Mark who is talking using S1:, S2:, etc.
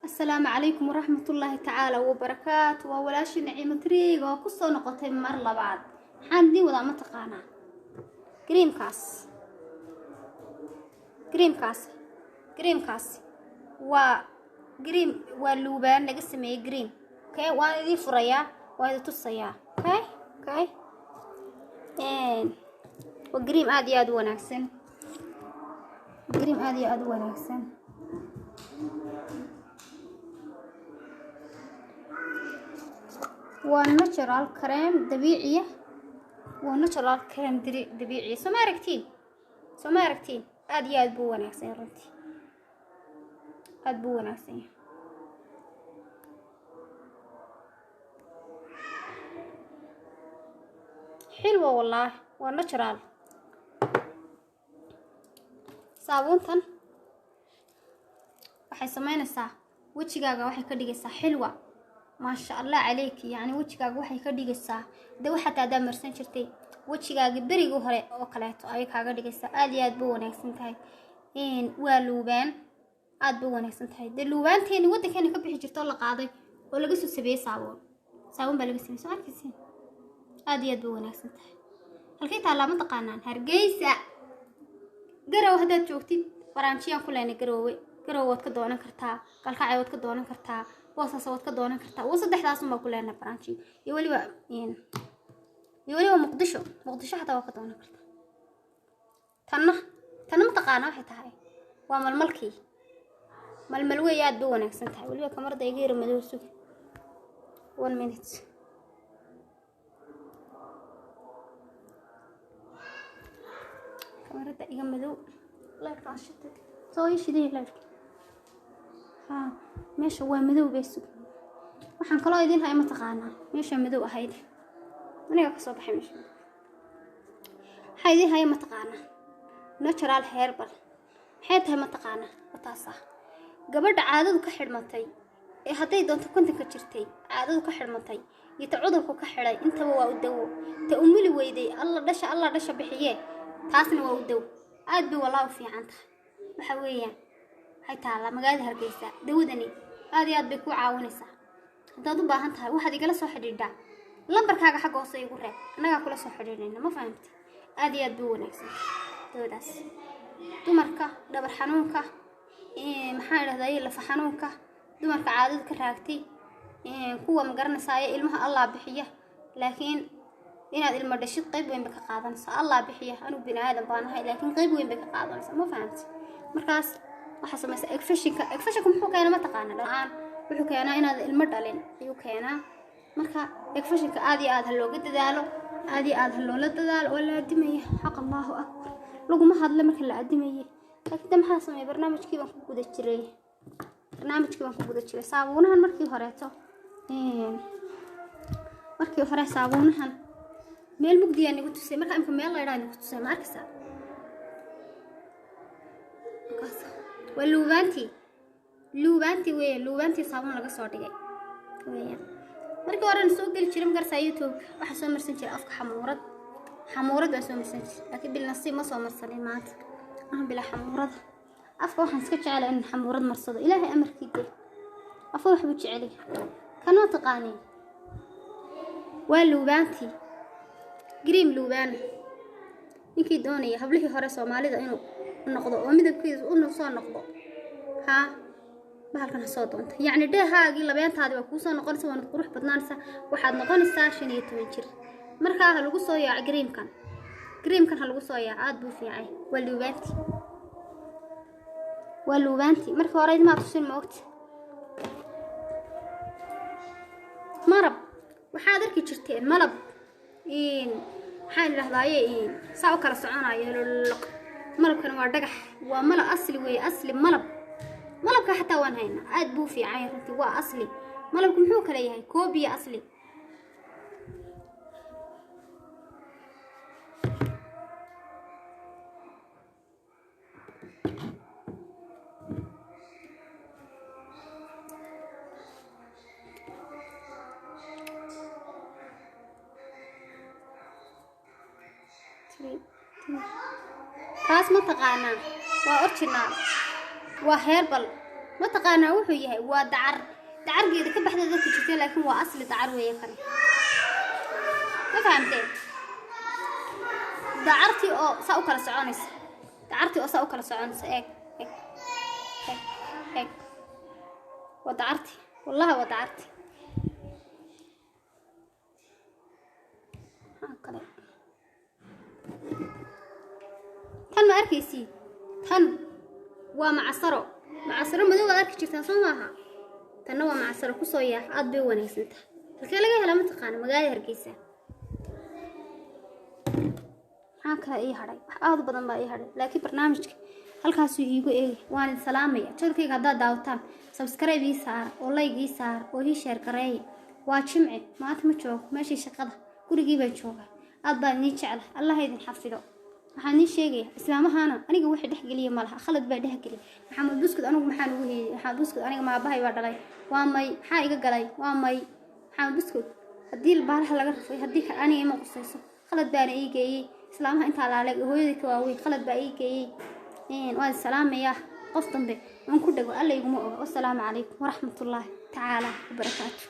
S1: Asalaamu calaykum waraxmatullaahi tacaala wabarakaatu. Waa walaashii Naciimo Triig oo kusoo noqotay mar labaad. Maxaan idiin wadaa, ma taqaanaa? Creamkaas, creamkaas, creamkaas waa cream, waa luubaan laga sameeyey cream. Okay, waan idiin furayaa, waan idin tusayaa. Okay, waa cream aada iyo aada u wanaagsan, cream aada iyo aada u wanaagsan. Waa natural cream dabiiciya, waa natural cream dabiiciya. Soo ma aragtiin? Soo ma aragtiin? Aada iyo aada buu wanaagsan yahay runtii, aada buu wanaagsan yahay. Xilwa wallaahi, waa natural. Saabuuntan waxay sameynaysaa wejigaaga, waxay ka dhigaysaa xilwa, maasha Allah caleyki. Yacni wejigaaga waxay ka dhigaysaa de waxaad haddaa marsan jirtay wejigaaga berigii hore oo kaleeto ayay kaaga dhigaysaa. Aada iyo aad bay wanaagsan tahay. Waa luubaan, aada bay wanaagsan tahay. Dee luubaanteeni waddankeena ka bixi jirta oo la qaaday oo laga soo sameeyey saabuun, saabuun baa laga sameeyey. Soo arkaysiin? Aada iyo aad bay wanaagsan tahay. Halkay taallaa, ma taqaanaan? Hargeysa, Garow haddaad joogtid, branchiyaan ku leenay Garoowe. Garowe waad ka doonan kartaa, Galkacay waad ka doonan kartaa, Boosaaso waad ka doonan kartaa. Waa saddexdaasun baa ku leenahay branchi, iyo weliba Muqdisho. Muqdisho xataa waa ka doonan kartaa. Tanna ma taqaana waxay tahay? Waa malmalkii, malmal wey, aad bay wanaagsan tahay. Weliba kamarada iga yara madow, suga one minute. Kamarada iga madow, leerkaan shitay, soo ii shiday leerka. Ha, meesha waa madow bay, sug. Waxaan kaloo idiin haya, ma taqaanaa? Meesha madow ahayd aniga kasoo baxay. Meesha waxaa idiin haya, ma taqaanaa? Natural herbal maxay tahay, ma taqaanaa? Wataas ah gabadha caadadu ka xidhmatay ee hadday doonto 50-ka jirtay, caadadu ka xidhmatay iyo ta cudurku ka xidhay, intaba waa u dawo. Ta umuli weyday, Alla dhasha, Alla dhasha bixiye, taasna waa u dawo. Aad bay walaa u fiican tahay. Waxa weeyaan waxay taallaa magaalada Hargeysa. Dawadani aad iyo aad bay kuu caawinaysaa. Haddaad u baahan tahay, waxaad igala soo xidhiidhaa lambarkaaga, xagga hoose igu reeb, annagaa kula soo xidhiidhayna. Ma fahamti? Aad iyo aad bay u wanaagsan dawadaas. Dumarka dhabar xanuunka, maxaa idhahday, lafa xanuunka, dumarka caadada ka raagtay, kuwa ma garanaysaaya ilmaha Allah bixiya, laakiin inaad ilmo dhashid qayb weyn bay ka qaadanaysaa. Allah bixiya, anigu bini aadan baan ahay, laakiin qayb weyn bay ka qaadanaysaa. Ma fahamti? Markaas waxaa samaysaa infectionka. Infectionka muxuu keenaa, ma taqaana? Dhala'aan wuxuu keenaa, inaad ilmo dhalin ayuu keenaa. Marka infectionka aad iyo aad ha looga dadaalo, aad iyo aad ha loola dadaalo. Waa la addimaya xaq, Allahu akbar, laguma hadla marka la addimayay. Laakiin de maxaa sameeyay? Barnaamijkii baan ku guda jiray, barnaamijkii baan ku guda jiray. Saabuunahan markii horeeto, markii hore saabuunahan meel mugdiyaa nagu tusay, marka imka meel laydhaa nagu tusay. Ma arkaysaa? Markaas waa luubaantii, luubaantii weeyaan, luubaantii saabuun laga soo dhigay weeyaan. Markii horena soo geli jiray magarsaa YouTube, waxaa soo marsan jiray afka xamuurad, xamuurad baa soo marsan jiray, laakiin bilnasiib ma soo marsanin maanta. Aha, bilaa xamuurada afka waxaan iska jecelahay in xamuurad marsado. Ilaahay amarkii dee, afka waxbuu jecelyahay. Kanoo taqaaniin? Waa luubaantii, cream luubaana. Ninkii doonaya hablihii hore Soomaalida inuu noqdo oo midabkiisu u soo noqdo, haa, bahalkan ha soo doonto. Yacni dheehaagii labeentaadii waa kuusoo noqonaysa, waanad qurux badnaanaysaa, waxaad noqonaysaa 15 jir. Markaa ha lagu soo yaaco creamkan, creamkan ha lagu soo yaaco, aada buu fiicay. Waa luubaantii, waa luubaantii. Markii hore idmaa tusin, ma ogta? Malab waxaad arki jirteen, malab maxaan idhahdaaye, saa u kala soconayo loloq. Malabkan waa dhagax, waa malab asli weeye, asli malab. Malabka xataa waan haynaa, aad buu fiican yahay runtii, waa asli. Malabku muxuu kala yahay? Koobiya, asli. Taas ma taqaanaa? Waa original, waa herbal. Ma taqaanaa wuxuu yahay? Waa dacar, dacargeeda ka baxda dadka jirta, laakiin waa asli dacar weeye kani. Ma fahamteen? Dacartii oo saa u kala soconaysa, dacartii oo saa u kala soconaysa. Eeg, eeg, eeg, eeg, waa dacartii, wallahi waa dacartii. Maxaa kale? Tan ma arkaysiin? Tan waa macasaro, macasaro madow baad arki jirtaan, soo maaha? Tanna waa macasaro kusoo yaax, aad bay u wanaagsan tahay. Halkee laga helaa? Ma taqaana? Magaalada Hargeysa. Maxaa kale ii hadhay? Wax aad u badan baa ii hadhay, laakiin barnaamijka halkaasuu iigu eegay. Waan idin salaamaya. Channelkayga haddaad daawataan, subscribe ii saara oo like ii saara oo ii share gareeya. Waa Jimce maanta, ma joogo meeshii shaqada, gurigii baan joogaa. Aad baan idiin jecla, Allah idin xafido. Waxaan idiin sheegaya, islaamahana aniga wixii dhexgeliya ma laha, khalad baa dhexgeliya. Maxamed Buskud anigu maxaan ugu heeyay? Maxamed Buskud aniga maabahay baa dhalay? Waa may. Maxaa iga galay? Waa may. Maxamed Buskud haddii baalaha laga rafay, haddii kale aniga ima qusayso. Khalad baana ii geeyey islaamaha intaa laaleeg, hooyadii ka waaweyn khalad baa ii geeyey. Waan salaamayaa. Qof dambe aan ku dhago Alla iguma oga. Wasalaamu calaykum waraxmatullaahi tacaala wabarakaatu.